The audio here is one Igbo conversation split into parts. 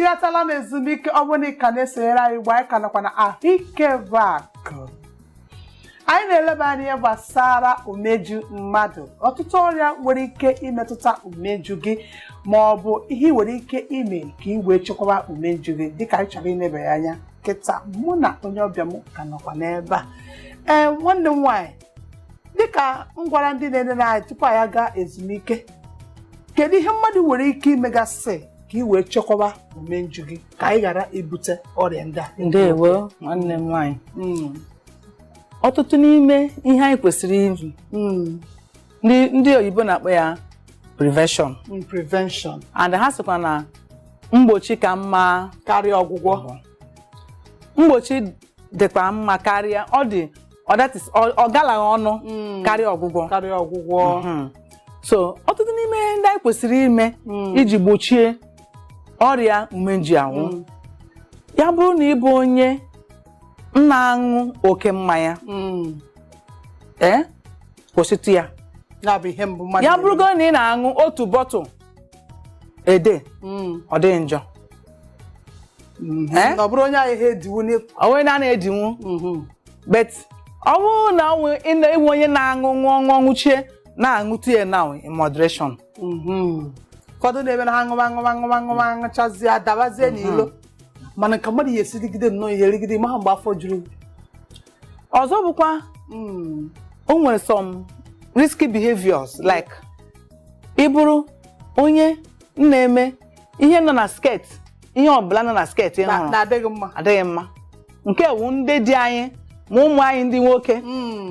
Chighatala na ezumike. Ọ bụrụ na ị ka na-esonyere anyị ugbu, anyị ka nọkwa na Ahụike Bụ Akụ. Anyị na-eleba anya ihe gbasara umeju mmadụ, ọtụtụ ọrịa nwere ike imetụta umeju gị, ma ọ bụ ihe ị nwere ike ime ka ị wee chekwaba umeju gị, dịka anyị chọrọ ileba ya anya kịta. Mụ na onye ọbịa m ka nọkwa n'ebe a. Ee, nwanne m nwaanyị, dịka m gwara ndị na-enene anyị tupu anyị aga ezumike, kedu ihe mmadụ nwere ike imegasị ka ị wee chekwaba umeju gị, ka anyị ghara ibute ọrịa ndị a? Ndewo, nwanne m nwaanyị. Ọtụtụ n'ime ihe anyị kwesịrị ime, ndị oyibo na-akpọ ya prevention. Prevention. And ha sịkwa na mgbochi ka mma karịa ọgwụgwọ. Mgbochi dịkwa mma karịa, ọ dị ọ, that is, ọ galaghị ọnụ karịa ọgwụgwọ. Karịa ọgwụgwọ. So ọtụtụ n'ime ihe ndị anyị kwesịrị ime iji gbochie ọrịa umeji anwụ, ya bụrụ na ị bụ onye na-aṅụ oke mmanya, ee, kwụsịtụ ya. Ya bụ ihe mbụ mmadụ Ya na-eme. bụrụgo na ị na-aṅụ otu bottle a day, ọ dịghị njọ. Eh? Ọ bụrụ onye ahụ ihe ediwu ọ nwere na na-edinwu, but ọ bụrụ na ọ ịnwe onye na-aṅụ, ṅụọ ṅụọ ṅụchie, na-aṅụtụ ya now in moderation. Ụfọdụ na-eme na ha ṅụwa ṅụwa ṅụwa ṅụwa, ṅụchazie, adabazie n'ilo, mana ka mmadụ ya esi rigide nnọọ ihe rigide ma ha mgbe afọ juru. Ọzọ bụkwa, o nwere some risky behaviors, like ị bụrụ onye na-eme ihe nọ na skirt, ihe ọbụla nọ na skirt ị hụrụ na-adịghị mma. Adịghị mma. Nke wụ ndị di anyị ma ụmụ anyị ndị nwoke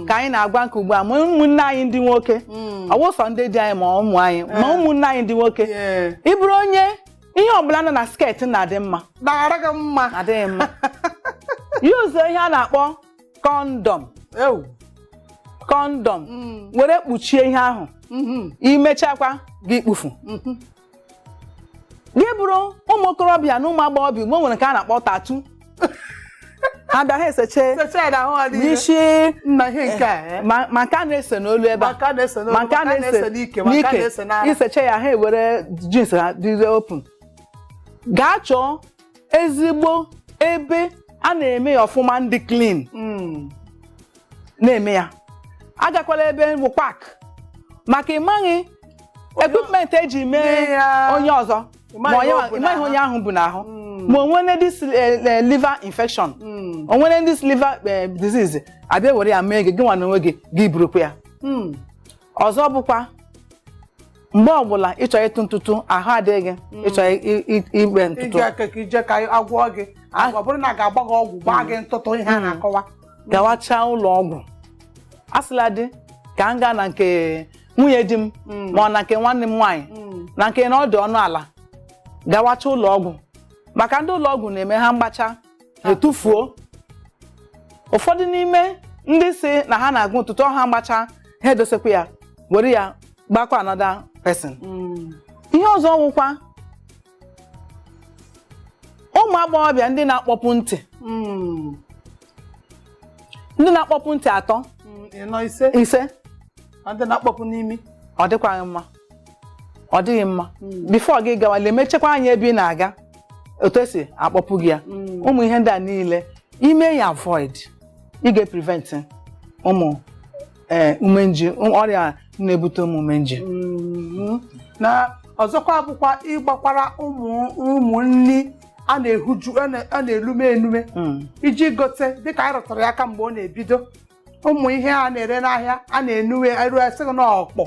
ka anyị na-agwa nke ugbu a, ma ụmụnne anyị ndị nwoke. Ọ wụ sọ ndị di anyị ma ụmụ anyị ma ụmụnne anyị ndị nwoke, ị bụrụ onye ihe ọbụla nọ na skirt na-adị mma, na-ara gị mma, adịghị mma. Use ihe a na-akpọ condom. Ewu. Condom were kpuchie ihe ahụ. Imechakwa gị kpufu. Gị bụrụ ụmụ okorobịa na ụmụ agbọghọbịa, mgbe o nwere nke a na-akpọ tattoo, ha bịa, ha eseche secha ya n'ahụ ha niile. N'isi. Nna, ihe nke a, eh? Ma nke a na-ese n'olu ebe ma a, nke a na-ese n'olu, ma nke a na-ese n'ike, ma nke a na-ese n'ara. Iseche ya, ha ewere jeans ha dịrị open. Gaa chọọ ezigbo ebe a na-eme ya ọfụma, ndị clean na-eme ya. Agakwala ebe bụ quack, maka ịmaghị equipment eji mee Mee ya. onye ọzọ. Ịmaghị Ma onye ihe o bu ịmaghị n'ahụ. Onye ahụ bụ n'ahụ, ma o nwere this liver infection, o nwere this liver disease, abịa were ya mee gị, gị nwa na onwe gị, gị burukwa ya. Ọzọ bụkwa, mgbe ọbụla ịchọ ịtụ ntụtụ, ahụ adịghị gị, ịchọ ikpe ntụtụ, iji aka ka ije ka agwọ gị, ọ bụrụ na a ga-agba gị ọgwụ, gbaa gị ntụtụ, ihe a na-akọwa. Gawachaa ụlọ ọgwụ. Asịla dị ka m gaa na nke nwunye di m, ma ọ na nke nwanne m nwaanyị, na nke na ọ dị ọnụ ala. Gawacha ụlọ ọgwụ, maka ndị ụlọ ọgwụ na-eme ha mgbacha, etufuo. Ụfọdụ n'ime ndị si na ha na-agụ ntụtụ ọha, mgbacha ha, edosekwa ya, were ya gbakwa another person. Ihe ọzọ wụkwa ụmụ agbọghọbịa ndị na-akpọpụ ntị, ndị na-akpọpụ ntị atọ, ịnọ, ise, ise, na ndị na-akpọpụ n'imi. Ọ dịkwaghị mma, ọ dịghị mma. Before gị gawa, emechakwa anya ebe ị na-aga, otu esi akpọpụ gị ya. Ụmụ ihe ndị a niile, ime ya avoid, ị ga-prevent ụmụ umenji, ọrịa na-ebute ụmụ umenji. Na ọzọkwa bụkwa ịgbakwara ụmụ ụmụ nri a na-ehuju, a na-elume enume iji gote, dịka anyị rụtụrụ ya aka mgbe ọ na-ebido, ụmụ ihe a na-ere n'ahịa a na-enuwe eru esịghị n'ọkpọ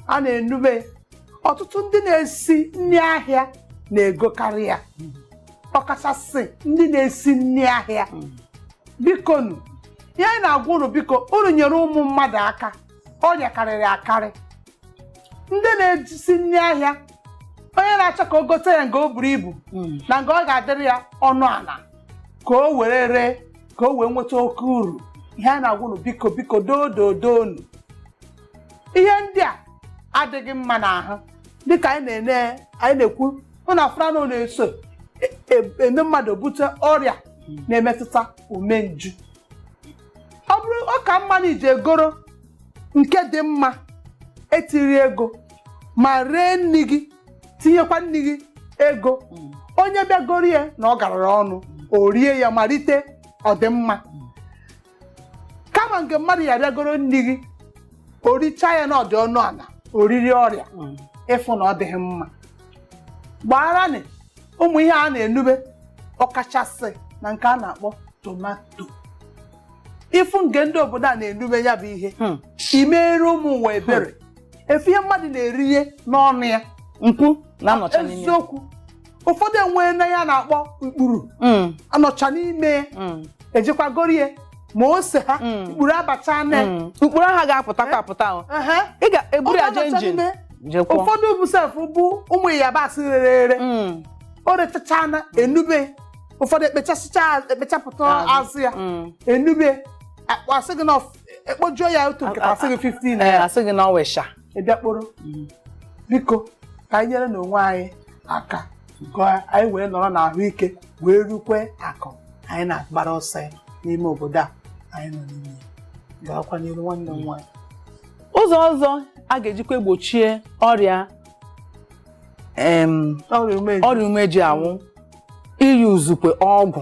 a na-enube. Ọtụtụ ndị na-esi nri ahịa na-egokarị ya, ọkachasị ndị na-esi nri ahịa. Bikonu, ihe anyị na-agwa unu, biko unu nyere ụmụ mmadụ aka. Ọrịa karịrị akarị. Ndị na-esi nri ahịa, onye na-achọ ka o gote ya nga o buru ibu na nga ọ ga-adịrị ya ọnụ ala, ka o were ree, ka o wee nweta oke uru. Ihe a na-agwa unu, biko, biko, doo doo doonu, ihe ndị a adịghị mma n'ahụ. Dịka anyị na-ene, anyị na-ekwu hụ na frano na-eso eme mmadụ bute ọrịa na-emetụta umenju. Ọ bụrụ ọ ka mma na iji egoro nke dị mma, etiri ego ma ree nri gị, tinyekwa nri gị. Ego onye bịagorie na ọ garara ọnụ, o rie ya ma rite ọdịmma, kama nke mmadụ ya bịagoro nri gị, o richaa ya na ọdị ọnụ ala, oriri ọrịa ịfụ na ọ dịghị mma. Gbaaranị ụmụ ihe a na-enube, ọkachasị na nke a na-akpọ tomato. Ịfụ nke ndị obodo a na-enube ya bụ ihe imere ụmụ ụwa ebere. Efu ihe mmadụ na-erinye n'ọnụ ya, Nkwụ na-anọcha n'ime ya. Eziokwu, ụfọdụ enwee na ya na-akpọ ikpuru anọcha n'ime ya, ejikwagorie ma ose ha ikpuru abacha na Ukpuru aha ga-apụtakwa apụta o. Ehe. Ị ga-eburu ya Ọ jee ga-anọcha engine n'ime. jekwuo. Ụfọdụ bụ sef bụ ụmụ yabasị rere ere, o rechachana enube, ụfọdụ ekpechasịcha ekpechapụta azụ ya, enube asị gị na ekpojuo ya otu nkata, asị gị 15 Ee, naira. Asị gị na ọ wesha. Ịbịa kporo. Biko, ka anyị nyere n'onwe anyị aka ka anyị wee nọrọ n'ahụike wee rukwe akụ anyị na-agbara ọsọ ya n'ime obodo a anyị nọ n'ime ya. Gaakwa n'iru, nwanne m nwaanyị. Ụzọ ọzọ a ga-ejikwa egbochie ọrịa ọrịa umeji. Ọrịa umeji awụ iyuzukwe ọgwụ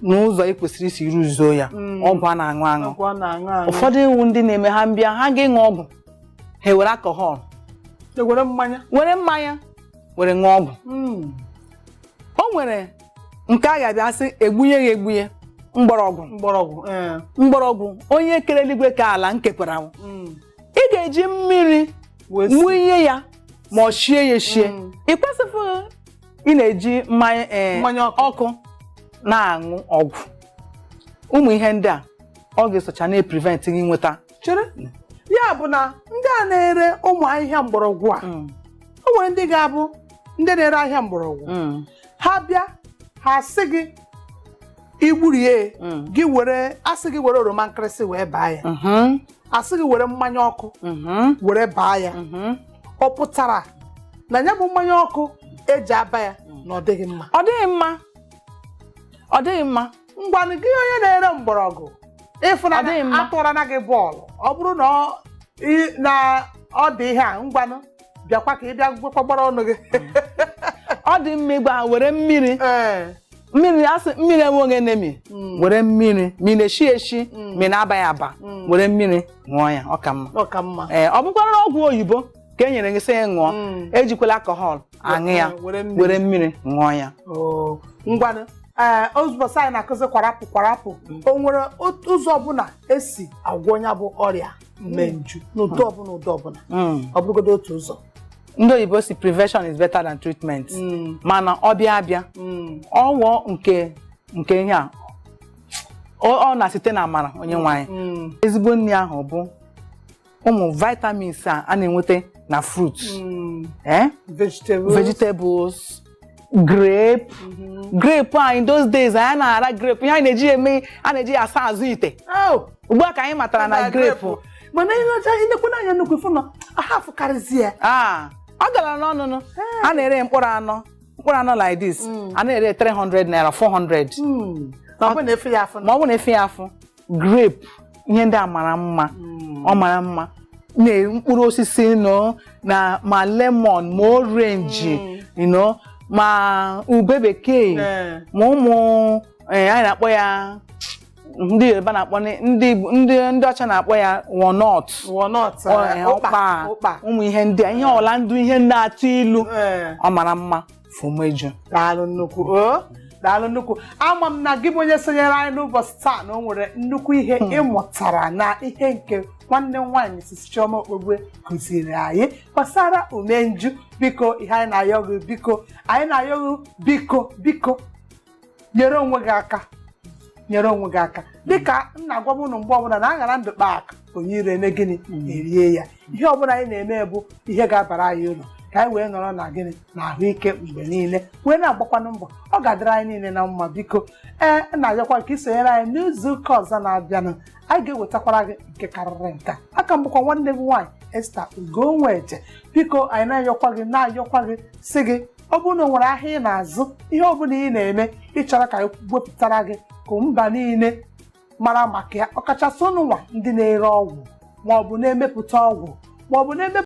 n'ụzọ ị kwesịrị isi ruzuo ya, ọgwụ a na-aṅụ aṅụ. Ọgwụ a na-aṅụ aṅụ. Ụfọdụ iwu ndị na-eme ha mbịa ha ga-ịṅụ ọgwụ, ha ewere alcohol, ewere mmanya, were mmanya were ṅụọ ọgwụ. O nwere nke a ga-abịa sị egbunye ya egbunye mgbọrọgwụ. Mgbọrọgwụ, ee. Mgbọrọgwụ onye kere eluigwe ka ala nkekwara anwụ. Ị ga-eji mmiri wee si. wunye ya ma ọ shie ya eshie. Ị kwesịghị ị na-eji mmanya Mmanya ọkụ. ọkụ na-aṅụ ọgwụ. Ụmụ ihe ndị a ọ ga-esocha na-eprevent gị nweta. Chere, ya bụ na ndị a na-ere ụmụ ahịhịa mgbọrọgwụ a, o nwere ndị ga-abụ ndị na-ere ahịa mgbọrọgwụ, ha bịa ha sị gị igburie gị, were asị gị were oroma nkịrịsị wee baa ya, asị gị were mmanya ọkụ were baa ya. Ọ pụtara na ya bụ mmanya ọkụ eji aba ya na ọ dịghị mma? Ọ dịghị mma, ọ dịghị mma. Ngwanụ, gị onye na-ere mgbọrọgwụ, Ọ dịghị ịfụnanya mma. atụrana gị bọọlụ, ọ bụrụ na ọ na ọ dị ihe a, ngwanụ, bịakwa ka ị bịa gwekwa gbara ọnụ gị. Ọ dị mma ịgwa ha were mmiri. Ee. Mmiri, asị mmiri enweghị enemi. Were mmiri ma ị na-eshi eshi ma ị na-abaghị aba, were mmiri ṅụọ ya, ọ ka mma. Ọ ka mma. Ee, ọ bụkwara ọgwụ oyibo ka e nyere gị sị ya ṅụọ, ejikwala alcohol aṅụ ya. Were mmiri. Were mmiri ṅụọ ya. Oo, ngwanụ, ee, ụbọchị anyị na-akụzi kwarapụ kwarapụ, o nwere ụzọ ọbụla esi agwọ ya bụ ọrịa mmenju n'ụdị ọbụla, ụdị ọbụla, ọ bụrụgodo otu ụzọ? Ndị oyibo si prevention is better than treatment, mana ọ bịa abịa ọwọ nke ihe a ọ na-site na amara onye nwe anyị. Ezigbo nri ahụ bụ ụmụ vitamins a na-enweta na fruit, vegetables, vegetables, grape. Grape a, in those days anyị na-ara grape, ihe anyị na-eji eme, a na-eji ya asa azụ ite. Oh, ugbu a ka anyị matara na grape mana ihe ọcha ilekwana anya nnukwu ịfụ na aha afụkarịzi ya. Ah, ọ gara n'ọnụnụ a na-ere mkpụrụ anọ like this, a na-ere 300 naira, 400. Na ọ bụ na efe ya afụ. Ma ọ bụ na efe ya afụ grape, ihe ndị a mara mma, ọ mara mma na mkpụrụ osisi nọ na ma lemon ma orange, ma ube bekee, ma ụmụ anyị na-akpọ ya, ndị Yoruba na-akpọ ndị Igbo- ndị ọcha na-akpọ ya walnut. Walnut. Ụkpa. Ụkpa. Ụmụ ihe ndị a, ihe ọla ndụ, ihe na-atụ ilu, ọ mara mma fumeju. Daalụ nnukwu o, daalụ nnukwu. Ama m na gị bụ onye sonyere anyị n'ụbọchị taa na o nwere nnukwu ihe ị mụtara na ihe nke nwanne m nwaanyị Mrs. Chioma Okpogbe kụziri anyị gbasara umenju. Biko, ihe anyị na-ayọ gị, biko, anyị na-ayọ gị, biko, biko, nyere onwe gị aka, nyere onwe gị aka. Dịka m na-agwa m ụnụ mgbe ọbụla na aghara ndụ kpa akụ onye ire eme gịnị erie ya. Ihe ọbụla anyị na-eme bụ ihe ga-abara anyị uru, ka anyị wee nọrọ na gịnị na ahụike mgbe niile, wee na-agbakwanụ mbọ. Ọ ga-adịrị anyị niile na mma. Biko, ee, na-ayọkwa ka isonyere anyị n'izu ụka ọzọ na-abịanụ. Anyị ga-ewetakwara gị nke karịrị nke a. Aka m bụkwa nwanne gị nwaanyị Esther Ugonweje. Biko, anyị na-ayọkwa gị, na-ayọkwa gị, sị gị ọ bụrụ na o nwere ahịa ị na-azụ, ihe ọbụla ị na-eme, ị chọrọ ka anyị wepụtara gị ka mba niile mara maka ya, ọkachasị ụnụnwa ndị na-ere ọgwụ maọbụ na-emepụta ọgwụ maọbụ na-eme.